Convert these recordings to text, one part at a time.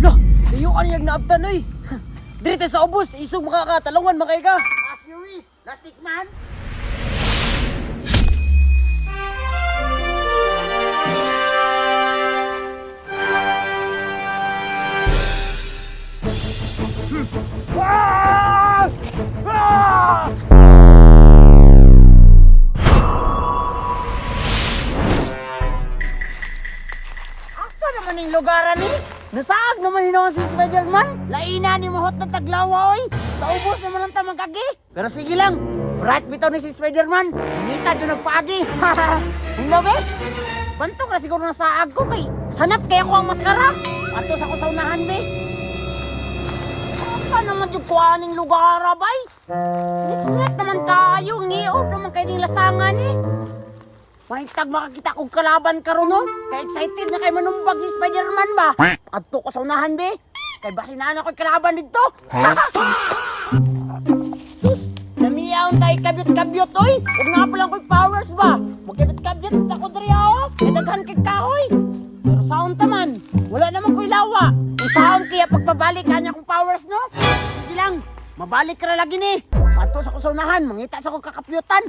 Loh, layo ka niyang naabtan oy. Diri tayo sa ubos, isog makakatalungan makay ka. As you wish, Lastik Man. Asa naman yung lugaran ni? Nasaag naman hinoon si Spider-Man. Laina ni mahot na taglawa oy. Sa ubos naman ang tamang kagi. Pero sige lang, bright bitaw ni si Spider-Man. Ngita dyan nagpaagi. Ang be? Bantog na siguro nasaag ko kay hanap kaya ko ang maskara. Ato sa kusaunahan be. Asa naman yung kuhaning lugar bay? Ngit naman tayo, ngiob naman kayo ng lasangan eh. Mahintag makakita kong kalaban karon no. Kay excited na kay manumbag si Spider-Man ba? Adto ko sa unahan be. Kay basin na ako'y kalaban dito. Sus, namiyaon tayo kabyot-kabyot oy. Ug nga pa lang ko'y powers ba? Magkabyot-kabyot ako diri oh. Kay daghan kay kahoy. Pero saon ta man, wala naman ko'y lawa. Kung saon kaya pagpabalik kanya kong powers no? Sige lang, mabalik ka na lagi ni. Adto sa kusaunahan, mangita sa kong kakapyutan.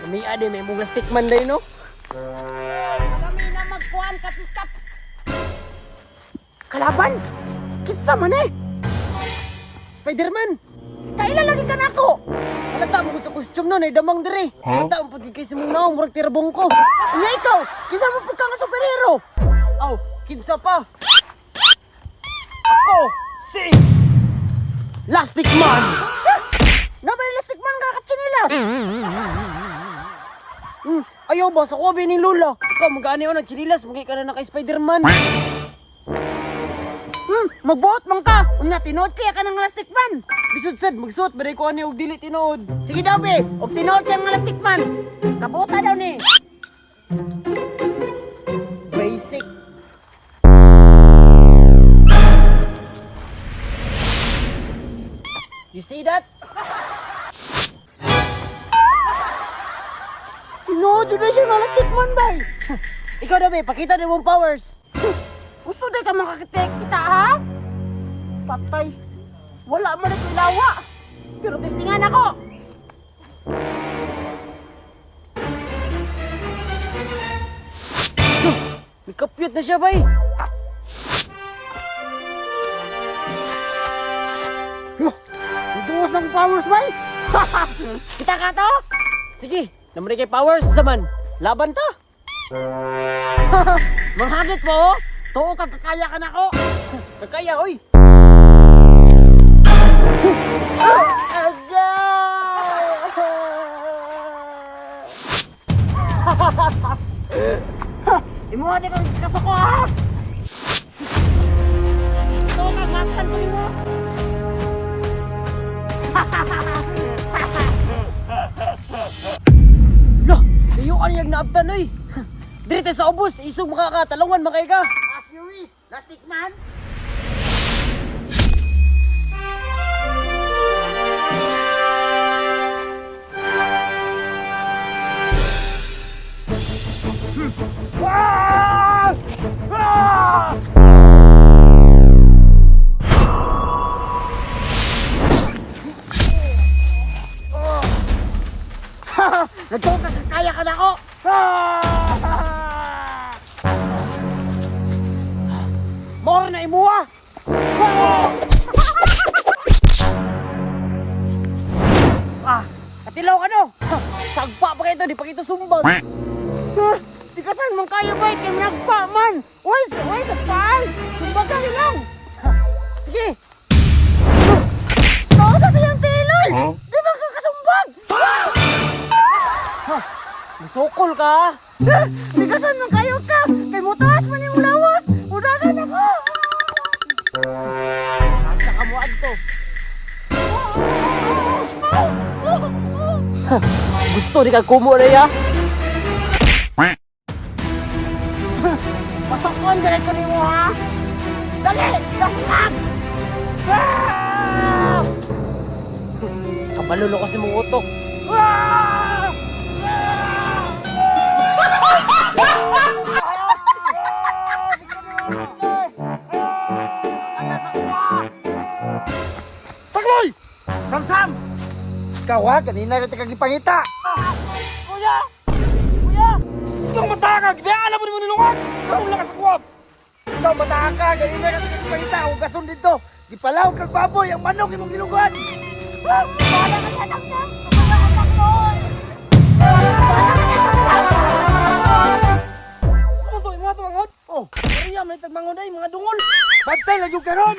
Lamia di may mga stickman day no. Kami na magkuhan kapit-kap. Kalaban? Kisa man eh. Spider-Man. Kaila lagi ka nako. Halata mo gud sa costume no, nay damang diri. Halata mo pud kay sa mong naong murag tirabong ko. Nga ikaw, kisa mo pud ka nga superhero. Aw, kinsa pa? Ako si Lastic Man. Nabay lastik man ka katsinilas. Ayaw ba sa kuha ning Lola? Ikaw magani og nagchinilas, magi ka na na kay Spider-Man. Magbuot man ka. Unya tinuod kaya ka ng lastik man. Bisod sad magsuot ba ko ani og dili tinuod. Sige daw be, og tinuod kaya nga lastik man. Kabuta daw ni. Basic. You see that? Tinuod jud na siya nga lastik man bay. Ikaw na be, pakita ni mong powers. Gusto day ka makakita kita ha? Patay. Wala man ako ilawa. Pero testingan ako. May kapyot na siya bay. Duos ng powers bay. Kita ka to? Sige, naman kay powers sa man. Laban ta. Manghagit mo oh. Tuo kag kakaya ka nako. Kakaya oy. Imuha di kang kasuko ha. Tuo kag maktan ko nimo. Loh, layo ka niyang naabtan oy. Diri tayo sa ubos, isog makakatalungan makay ka. As you wish, Lastik Man. Nagtuo ka, kaya ka na ako! Moro na imuha. Ah, katilaw ka no. Sagpa pa kayo di pa kito sumbag. Huh? Tigasan man kayo ba? Kaya nagpa man! Uy, uy, sa paan! Kumbaga lang! Sige, Tao sa siyang tiloy! Di ba ka kasumbag? masukol ka. Ha? Huh? Tigasan man kayo ka! Kay mutaas man yung lawas! Udagan ako! Asa ka mo adto? Gusto di ka kumo na ya. Pasokon dyan ko nimo ha! Dali! Lasmag! Ah! Kabalulo kasi mong utok. Tagloy! Samsam! Ikaw ha, kanina rin ka gipangita. Kuya! Kuya! Ikaw mataka! Gibiyaan mo ni mo nilungan! Ikaw lakas sa kuwab! Ikaw mataka, kanina rin ka gipangita. Ang gason dito. Gipalaw kag baboy, ang manok imong gilungan. Bahala ka na, Samsam! Kapag mo! Ano to? Imo ato manghod? Oh, Maria, may tagmanghod ay mga dungol! bantay lang yung karon.